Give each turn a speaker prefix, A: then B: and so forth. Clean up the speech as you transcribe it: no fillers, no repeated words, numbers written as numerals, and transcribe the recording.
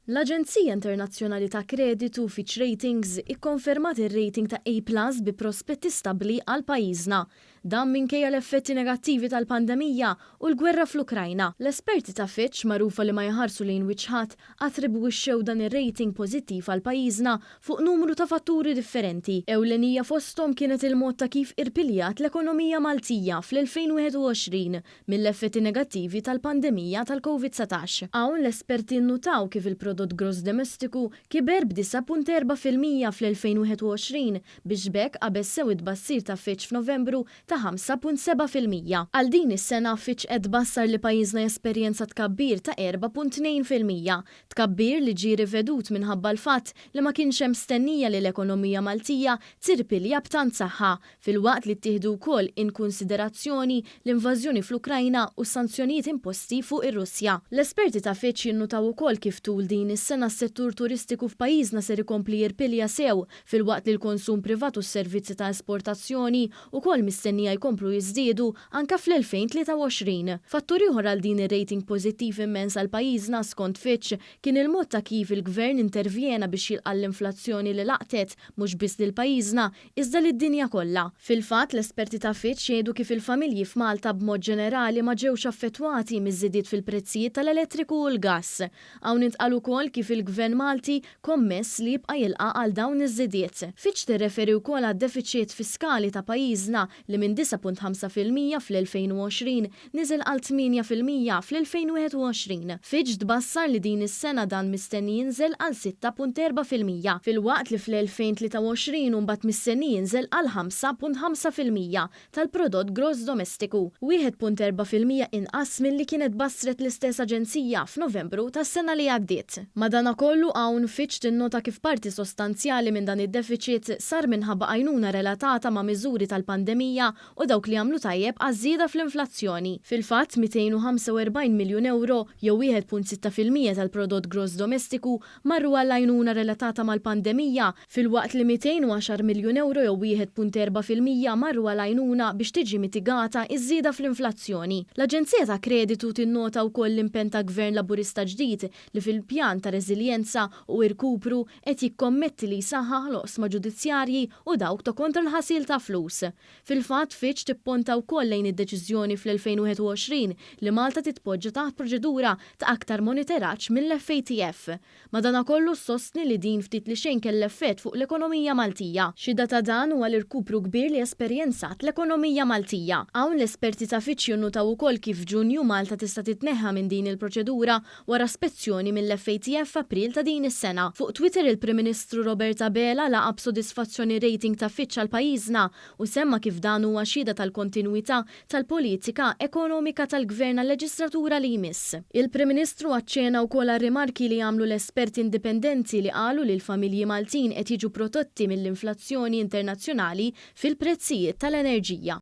A: L-aġenzija internazzjonali ta' kreditu Fitch Ratings ikkonfermat ir-rating ta' A plus bi prospetti stabbli għal pajjiżna. Dan minkejja l-effetti negattivi tal-pandemija u l-gwerra fl-Ukrajna. L-esperti ta' Fitch, magħrufa li ma jħarsu lejn wiċċ ħadd, attribwixxew dan ir-rating pożittiv għal pajjiżna fuq numru ta' fatturi differenti. Ewlenija fosthom kienet il-mod ta' kif irpiljat l-ekonomija Maltija fl-2021 mill-effetti negattivi tal-pandemija tal-Covid 19. Hawn l-esperti nnutaw kif il-prodott gross domestiku kiber b'9.4% fl-2021 biex b'hekk qabeż sew it-tbassir ta' Fitch f'Novembru ta' 5.7%. Għal din is-sena Fitch qed tbassar li pajjiżna jesperjenza tkabbir ta' 4.2%, tkabbir li ġie rivedut minħabba l-fatt li ma kienx hemm stennija li l-ekonomija Maltija tirpilja b'tant saħħa, filwaqt li ttieħdu wkoll in kunsiderazzjoni l-invażjoni fl-Ukrajna u s-sanzjonijiet imposti fuq ir-Russja. L-esperti ta' Fitch jinnutaw ukoll kif tul din is-sena s-settur turistiku f'pajjiżna ser ikompli jirpilja sew filwaqt li l-konsum privat u s-servizzi ta' esportazzjoni wkoll mistennija jkomplu jiżdiedu anke fl-2023. Fattur ieħor għal din ir-rating pożittiv immens għal pajjiżna skont Fitch kien il-mod ta' kif il-Gvern intervjena biex jilqa' l-inflazzjoni li laqtet mhux biss lil pajjiżna iżda lid-dinja kollha. Fil-fatt, l-esperti ta' Fitch jgħidu kif il-familji f'Malta b'mod ġenerali ma ġewx affettwati miż-żidiet fil-prezzijiet tal-elettriku u l-gass. Hawn intqal ukoll kif il-Gvern Malti kommess li jibqa' jilqa' għal dawn iż-żidiet. Fitch tirreferi wkoll għad-defiċit fiskali ta' pajjiżna li minn 9.5% fl-2020 niżel għal 8% fl-2021. Fitch tbassar li din is-sena dan mistenni jinżel għal 6.4%, filwaqt li fl-2023 hu mbagħad mistenni jinżel għal 5.5% tal-prodott gross domestiku, 1.4% inqas milli kienet bassret l-istess aġenzija f'Novembru tas-sena li għaddiet. Madanakollu hawn Fitch tinnota kif parti sostanzjali minn dan id-defiċit sar minħabba għajnuna relatata ma' miżuri tal-pandemija u dawk li għamlu tajjeb għaż-żieda fl-inflazzjoni. Fil-fatt, 245 miljun ewro, jew 1.6% tal-prodott gross domestiku, marru għall-għajnuna relatata mal-pandemija, filwaqt li 210 miljun ewro jew 1.4% marru għal għajnuna biex tiġi mitigata ż-żieda fl-inflazzjoni. L-aġenzija ta' kreditu tinnota wkoll l-impenn ta' Gvern Laburista ġdid li fil-pjan ta' reżiljenza u irkupru qed jikkommetti li jsaħħaħ l-oqsma ġudizzjarji u dawk ta' kontra l-ħasil ta' flus. Fil-fatt, Fitch tipponta wkoll lejn id-deċiżjoni fl-2021 li Malta titpoġġa taħt proċedura ta' aktar moniteraġġ mill-FATF. Madanakollu ssostni li din ftit li xejn kellha effett fuq l-ekonomija Maltija. Xhieda ta' dan huwa l-irkupru kbir li esperjenzat l-ekonomija Maltija. Hawn l-esperti ta' Fitch jinnutaw ukoll kif f'Ġunju Malta tista' titneħħa minn din il-proċedura wara spezzjoni mill-FATF f'April ta' din is-sena. Fuq Twitter il-Prim Ministru Robert Abela laqa' b'sodisfazzjon ir-rating ta' Fitch għal pajjiżna u semma kif dan huwa xhieda tal-kontinwità tal-politika ekonomika tal-Gvern għal-leġislatura li jmiss. Il-Prim Ministru aċċena wkoll għar-rimarki li għamlu l-esperti indipendenti li qalu li l-familji Maltin qed jiġu prototti mill-inflazzjoni internazzjonali fil-prezzijiet tal-enerġija.